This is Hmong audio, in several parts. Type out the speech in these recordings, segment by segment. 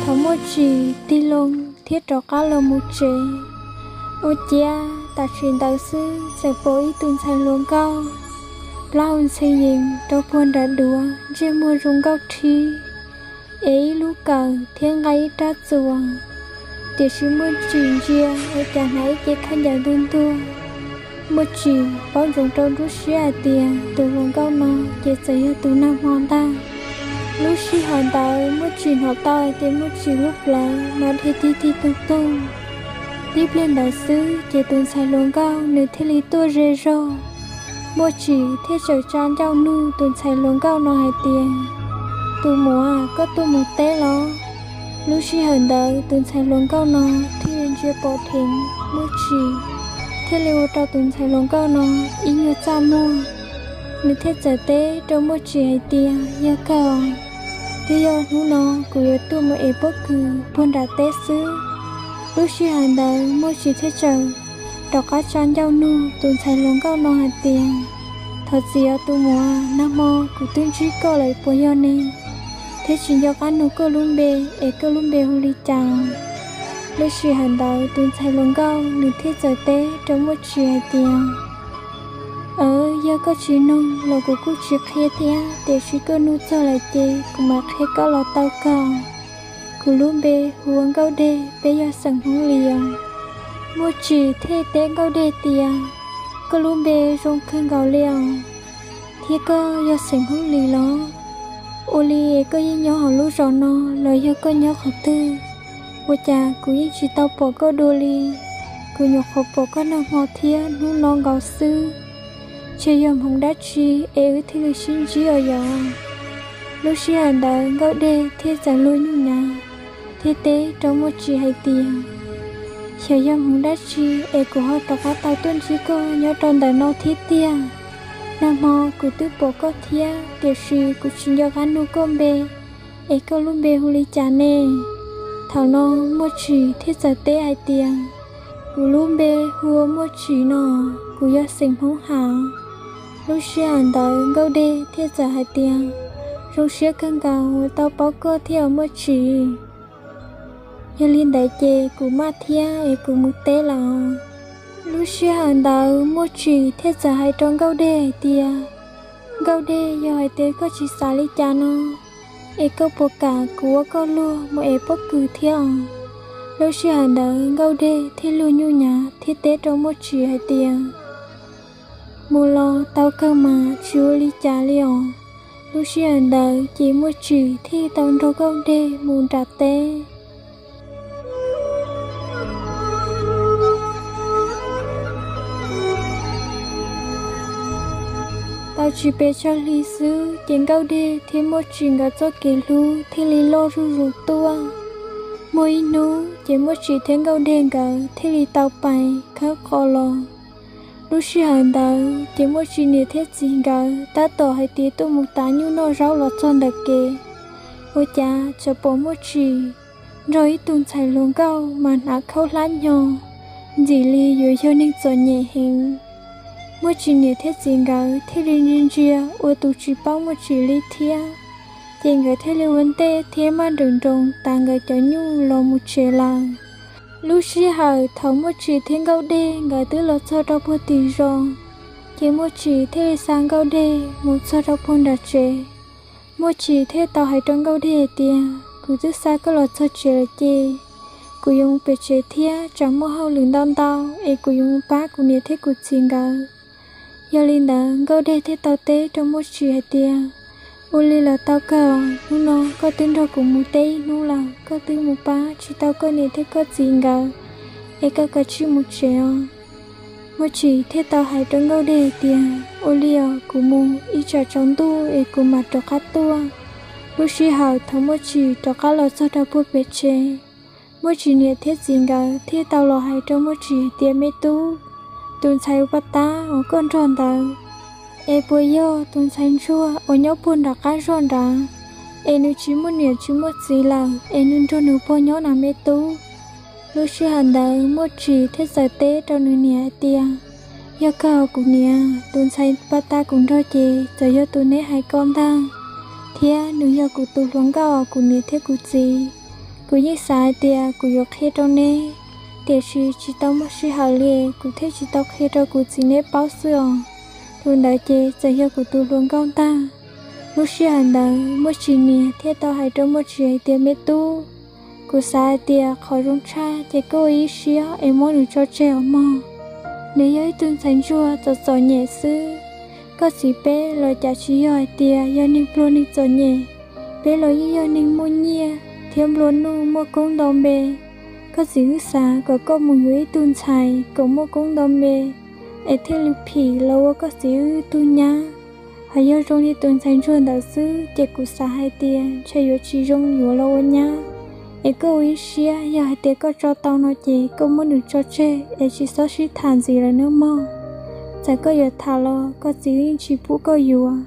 Thaum Muaj Tsim tig loo thiab rov qab los mus tsev, ua ciav tam sim ntawd xwb txawm pom ib tug ntxhais hluas nkauj plaub hau ntxhee yees rau puag nram duav, ntsej muag zoo nkauj rhib, ev ib lub kawm thiab nqa ib rab txuas. Tiam sis Muaj Tsim ntsia ua cas hnav ib ce khaub ncaws ntuag ntuag. Muaj Tsim paub ntsoov rau lub siab hais tias tus hluas nkauj no ces txawm yog tus nag hmo ntag. Lub sij hawm ntawd Muaj Tsim hnov tau hais tias Muaj Tsim lub plawv mas dhia tig tig toog toog. Tib pliag ntawd xwb ces tus ntxhais hluas nkauj nws thiaj li tuaj ze zog. Muaj Tsim thiaj txawm tsa ncauj nug tus ntxhais hluas nkauj no hais tias, Tus muam, koj tuaj mus teb los? Lub sij hawm ntawd tus ntxhais hluas nkauj no thiaj li ntsia pom dheev Muaj Tsim, thiaj li ua rau tus ntxhais hluas nkauj no ib nyuag txaj muag. Nws thiaj txawm teb rau Muaj Tsim hais tias, Yog kawg os, twb yog hnub no kuv yuav tuaj mus ev pob kws puag nram teb xwb. Lub sij hawm ntawd Muaj Tsim thiaj txawm rov qab tsa ncauj nug tus ntxhais hluas nkauj no hais tias, Thov txim os tus muam, nag hmo kuv twb ntsib koj lawm puas yog ne? Thiab tsis nco qab nug koj lub npe, es koj lub npe hu li cas? Lub sij hawm ntawd tus ntxhais hluas nkauj nws thiaj txawm teb rau Muaj Tsim hais tias, Aw, yog koj tsis nug los kuv kuj tsis qhia thiab, tiam sis koj nug txog lawm ces kuv mam qhia koj los tau kawg. Kuv lub npe hu ua Nkauj Dej, peb yog xeem Hmoob Lis os. Muaj Tsim thiaj teb Nkauj Dej tias, Koj lub npe zoo kawg nkaus li os, thiab koj yog xeem Hmoob Lis los? Ua li es koj yeej nyob hauv lub zos no los yog koj nyob qhov twg? Ua cas kuv yeej tsis tau pom koj dua li? Kuv nyuam qhuav pom koj nag hmo thiab hnub no nkaus xwb. Ntshe yog hmoov dab tsi es wb thiaj li sib ntsib os yom? Lub sij hawm ntawd Nkauj Dej thiaj txawm luag nyuj nyav thiab teb rau Muaj Tsim hais tias, Xyov yog hmoov dab tsi es kuv ho rov qab tau tuaj ntsib koj nyob rau ntawm no thiab tiag. Nag hmo kuv twb pom koj thiab, tiam sis kuv tsis nco qab nug koj npe, es koj lub npe hu li cas ne? Thaum no Muaj Tsim thiaj txawm teb hais tias, Kuv lub npe hu ua Muaj Tsim no, kuv yog xeem Hmoob Ham. Lub sij hawm ntawd Nkauj Dej thiaj txawm hais tias, Zoo siab kawg nkaus uas tau paub koj thiab os Muaj Tsim. Yog li ntawd ces kuv maj thiab es kuv mus teb lawm. Lub sij hawm ntawd Muaj Tsim thiaj txawm hais rau Nkauj Dej hais tias, Nkauj Dej, yog hais tias koj tsis xav li cas no, es koj puas kam kuv ua koj luag mus ev pob kws thiab os? Lub sij hawm ntawd Nkauj Dej thiaj luag nyuj nyav thiab teb rau Muaj Tsim hais tias, Mus los tau kawg mas, tsis ua li cas li os. Lub sij hawm ntawd ces Muaj Tsim thiaj tau nrog Nkauj Dej mus nram teb. Tau tsis pes tsawg hli xwb ces Nkauj Dej thiab Muaj Tsim nkawd txoj kev hlub thiaj li loj zuj zus tuaj. Muaj ib hnub ces Muaj Tsim thiab Nkauj Dej nkawd thiaj li tau pais khawb qos los. Lub sij hawm ntawd ces Muaj Tsim niam thiab txiv nkawd tab tom hais tias tuaj mus tav nyuj noj zaub los txog ntawm kev, ua cas txawm pom Muaj Tsim nrog ib tug ntxhais hluas nkauj mas hnav khaub hlab nyo, ntxim li yuav yog neeg txom nyem heev. Muaj Tsim niam thiab txiv nkawd thiaj li ntsia ntsia ua tus tsis paub Muaj Tsim li thiab, ces nkawd thiaj li ua ntej thiab maj nroos nroos tav nkawd cov nyuj los mus tsev lawm. Lub sij hawm thaum Muaj Tsim thiab Nkauj Dej nkawd twb los txog rau puag tim zos, ces Muaj Tsim thiaj li xa Nkauj Dej mus txog rau puag nram tsev. Muaj Tsim thiaj tau hais rau Nkauj Dej hais tias, Kuv twb xa koj los txog tsev lawm ces kuv yuav mus pem tsev thiab, tsam muaj hauj lwm ntau ntau es kuv yuav mus pab kuv niam thiab kuv txiv nkawd. Yog li ntawd Nkauj Dej thiaj tau teb rau Muaj Tsim hais tias, Ua li los tau kawg, hnub no koj twb nrog kuv mus teb ib hnub lawm, koj twb mus pab tsis tau koj niam thiab koj txiv nkawd, es koj kav tsij mus tsev os. Muaj Tsim thiaj tau hais rau Nkauj Dej hais tias, Ua li os, kuv mus ib tsam tsaus ntuj es kuv mam rov qab tuaj. Lub sij hawm thaum Muaj Tsim rov qab los txog rau puag pem tsev, Muaj Tsim niam thiab txiv nkawd thiaj tau los hais rau Muaj Tsim hais tias, Me tub, tus ntxhais uas pab tab uas koj nrog ntawd, es puas yog tus ntxhais ntsuag uas nyob puag nram qab zog nrad, es nws tsis muaj niam tsis muaj txiv lawm, es nws nrog nws pog nyob na me tub? Lub sij hawm ntawd Muaj Tsim thiaj txawm teb rau nws niam hais tias, Yog kawg os kuv niam, tus ntxhais pab tab kuv nrog ces txawm yog tus neb hais ko ntag, thiab nws yog kuv tus hluas nkauj os kuv niam thiab kuv txiv. Kuv yeej xav hais tias kuv yuav qhia rau neb, tiam sis tsis tau muaj sij hawm li, kuv thiaj tsis tau qhia rau kuv txiv neb paub xwb os. Tus ntawd ces txawm yog kuv tus hluas nkauj ntag. Lub sij hawm ntawd Muaj Tsis niam thiaj tau hais rau Muaj Tsis hais tias, Me tub, kuv xav hais tias qhov zoo tshaj ces koj ua ib siab es muab nws tso tseg os mog. Nws yog ib tug ntxhais ntsuag txom txom nyem xwb. Koj txiv peb los cas tsis yog hais tias yog neeg pluag neeg txom nyem, peb los yeej yog neeg muaj nyiaj thiab nplua nuj muaj koob nto npe. Koj txiv wb xav kom koj mus yuav ib tug ntxhais kom muaj koob nto npe, es thiaj li phim los ua koj txiv wb tug nyab. Hos yog zoo li tus ntxhais ntsuag ntawd xwb ces kuv xav hais tias ntshe yuav tsis zoo yuav los ua nyab. Es koj ua ib siab, yog hais tias koj tso tau no ces koj muab nws tso tseg es tsis txhob sib tham ntxiv lawm nawb mog. Txawm koj yuav tham los koj txiv yeej tsis pub koj yuav.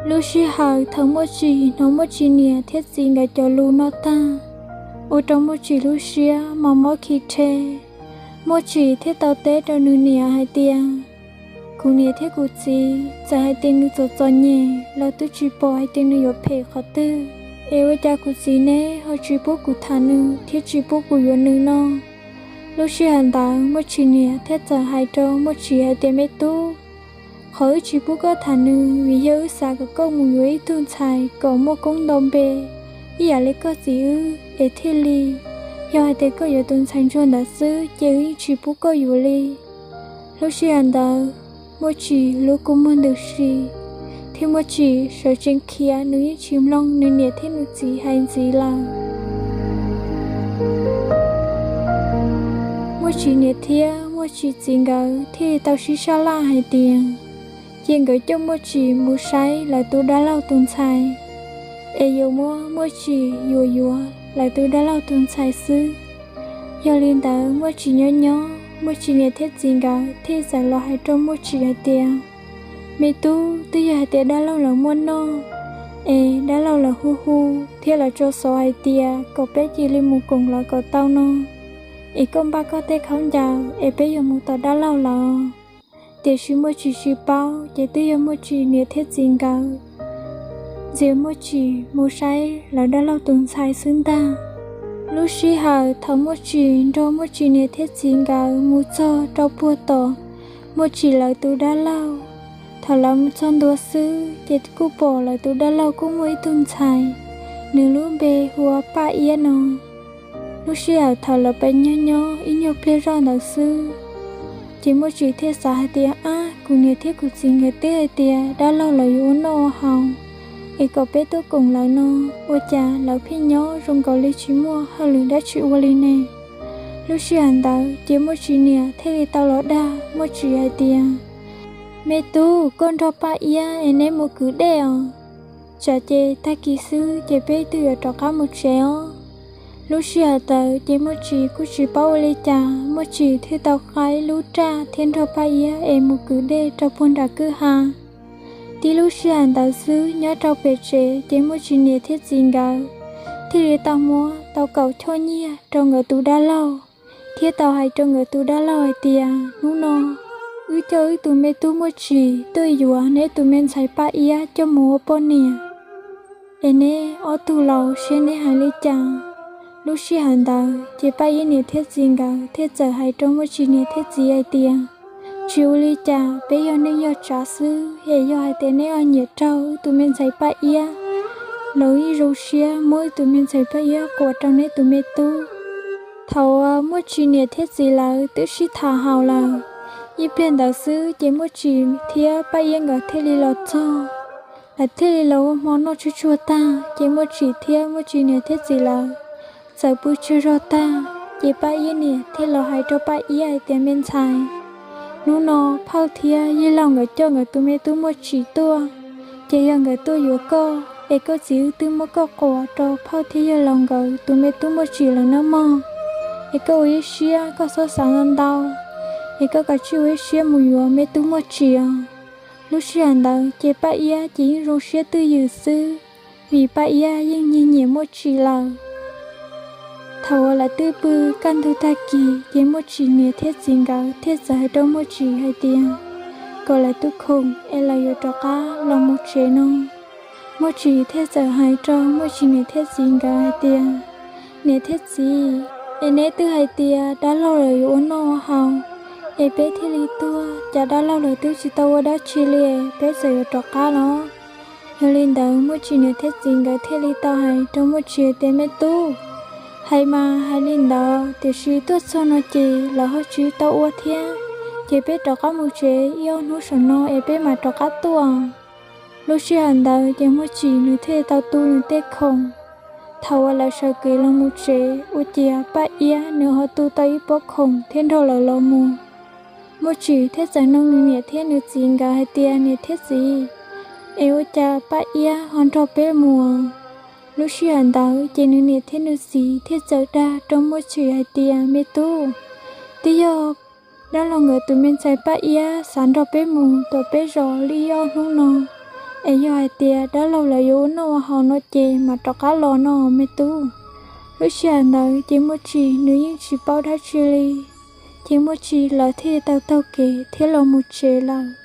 Lub sij hawm thaum Muaj Tsis hnov Muaj Tsis niam thiab txiv nkawd cov lus no tag, ua rau Muaj Tsis lub siab mas mob khi rhe. Muaj Tsis thiaj tau teb rau nws niam hais tias, Kuv niam thiab kuv txiv, txawm hais tias nws txom txom nyem los twb tsis pom hais tias nws yuav phem qhov twg, es ua cas kuv txiv neb ho tsis pub kuv tham nws thiab tsis pub kuv yuav nws no? Lub sij hawm ntawd Muaj Tsis niam thiaj txawm hais rau Muaj Tsis hais tias, Me tub, qhov wb tsis pub koj tham nws vim yog wb xav kom koj mus yuav ib tug ntxhais kom muaj koob nto npe ib yam li koj txiv wb es thiaj li. Yog hais tias koj yuav tus ntxhais ntsuag ntawd xwb ces wb yeej tsis pub koj yuav li. Lub sij hawm ntawd Muaj Tsis lub kua muag ntws si, thiab Muaj Tsis sawv tsees khiav, nws yeej tsis mloog nws niam thiab nws txiv hais ntxiv lawm. Muaj Tsis niam thiab Muaj Tsis txiv nkawd thiaj li tau sib sab laj hais tias, cia nkawd coj Muaj Tsis mus saib lawv tus dab laug tus ntxhais, es yuav muab Muaj Tsis yuav yuav lawv tus dab laug tus ntxhais xwb. Yog li ntawd Muaj Tsis nyob nyob, Muaj Tsis niam thiab txiv nkawd thiaj txawm los hais rau Muaj Tsis hais tias, Me tub, twb yog hais tias dab laug lawv muaj noj, es dab laug lawv hu hu thiab lawv tso xov hais tias kom peb cia li mus koom lawv kom tau no, es koj npaj koj tej khaub ncaws es peb yuav mus tos dab laug lawv. Tiam sis Muaj Tsis tsis paub, ces twb yog Muaj Tsis niam thiab txiv nkawd ntxias Muaj Tsis mus saib lawv dab laug tus ntxhais xwb ntag. Lub sij hawm thaum Muaj Tsis nrog Muaj Tsis niam thiab txiv nkawd mus txog rau puag tom Muaj Tsis lawv tus dab laug, thaum lawv mus txog ntua xwb ces kuj pom lawv tus dab laug kuj muaj ib tug ntxhais, nws lub npe hu ua Paj Iab no. Lub sij hawm thaum lawv peb nyob nyob ib nyuag pliag zoj ntawd xwb, ces Muaj Tsis thiaj xav hais tias, Ab, kuv niam thiab kuv txiv nkawd twb hais tias dab laug lawv yuav ua noj ua haus, es kom peb tuaj koom lawv no, ua cas lawv pheej nyob zoo nkaus li tsis muaj hauj lwm dab tsi ua li ne? Lub sij hawm ntawd ces Muaj Tsis niam thiaj li tau los dag Muaj Tsis hais tias, Me tub, koj nrog Paj Iab es neb mus kwv dej os. Tsam ces tag kis xwb ces peb twb yuav rov qab mus tsev os. Lub sij hawm ntawd ces Muaj Tsis kuj tsis paub ua li cas, Muaj Tsis thiaj tau qaib lub raj thiab nrog Paj Iab es mus kwv dej rau puag nram kwj ha. Tib lub sij hawm ntawd xwb nyob rau pem tsev ces Muaj Tsis niam thiab txiv nkawd thiaj li tau muab tau kaum choj nyiaj rau nkawd tus dab laug, thiab tau hais rau nkawd tus dab laug hais tias, Hnub no wb coj wb tus me tub Muaj Tsis tuaj yuav neb tus me ntxhais Paj Iab coj mus ua poj niam, es neb ob tug laus seb neb hais li cas. Lub sij hawm ntawd ces Paj Iab niam thiab txiv nkawd thiaj txawm hais rau Muaj Tsis niam thiab txiv hais tias, Tsis ua li cas, peb yog neej yog tsav xwb, es yog hais tias neb ho nyiam raug wb tus me ntxhais Paj Iab los yeej zoo siab muab wb tus me ntxhais Paj Iab quas rau neb tus me tub. Thaum uas Muaj Tsis niam thiab txiv lawv twb sib tham haus lawm, ib pliag ntawd xwb ces Muaj Tsis thiab Paj Iab nkawd thiaj li los txog. Lawv thiaj li los ua hmo noj tsuag tsuag tag ces Muaj Tsis thiab Muaj Tsis niam thiab txiv lawv txawm pw tsawg zog tag, ces Paj Iab niam thiaj los hais rau Paj Iab hais tias, Me ntxhais, hnub no phauj thiab yawg laus nkawd coj nkawd tus me tub Muaj Tsis tuaj, ces yog nkawd tuaj yuav koj, es koj txiv wb twb muab koj quas rau phauj thiab yawg laus nkawd tus me tub Muaj Tsis lawm nawb mog. Es koj ua ib siab, koj txhob xav ntau ntau, es koj kav tsij ua ib siab mus yuav me tub Muaj Tsis os. Lub sij hawm ntawd ces Paj Iab ces yeej zoo siab twj ywm xwb, vim Paj Iab yeej nyiag nyiam Muaj Tsis lawm. Thaum uas lawv twb pw kaj ntug tag kis ces Muaj Tsis niam thiab txiv nkawd thiaj txawm hais rau Muaj Tsis hais tias kom lawv tus khoom es lawv yuav rov qab los mus tsev no. Muaj Tsis thiaj txawm hais rau Muaj Tsis niam thiab txiv nkawd hais tias, Niam thiab txiv, es neb twb hais tias dab laug lawv yuav ua noj ua haus, es peb thiaj li tuag, cas dab laug lawv twb tsis tau ua dab tsi li, peb txawm yuav rov qab los? Yog li ntawd Muaj Tsim niam thiab txiv nkawd thiaj li tau hais rau Muaj Tsim tias, Me tub, hais mas hais li ntawd, tiam sis tuaj txog no ces lawv ho tsis tau ua thiab, ces peb rov qab mus tsev ib ob hnub saum no es peb mam rov qab tuaj. Lub sij hawm ntawd ces Muaj Tsim nws thiaj tau tu nws tej khoom. Thaum uas lawv sawv kev los mus tsev, ua ciav Paj Iab nws ho tu tau ib pob khoom thiab nrog lawv los mus. Muaj Tsim thiaj txawm nug nws niam thiab nws txiv nkawd hais tias, Niam thiab txiv, es ua cas Paj Iab ho nrog peb mus? Lub sij hawm ntawd ces nws niam thiab nws txiv thiaj txawm dag rau Muaj Tsim hais tias, Me tub, twb yog dab laug nkawd tus me ntxhais Paj Iab xav nrog peb mus tom peb zos li ob hnub no, es yog hais tias dab laug lawv yuav ua noj ua haus no ces mam rov qab los no me tub. Lub sij hawm ntawd ces Muaj Tsim nws yeej tsis paub dab tsi li, ces Muaj Tsim lawv thiaj tau taug kev thiab los mus tsev lawm.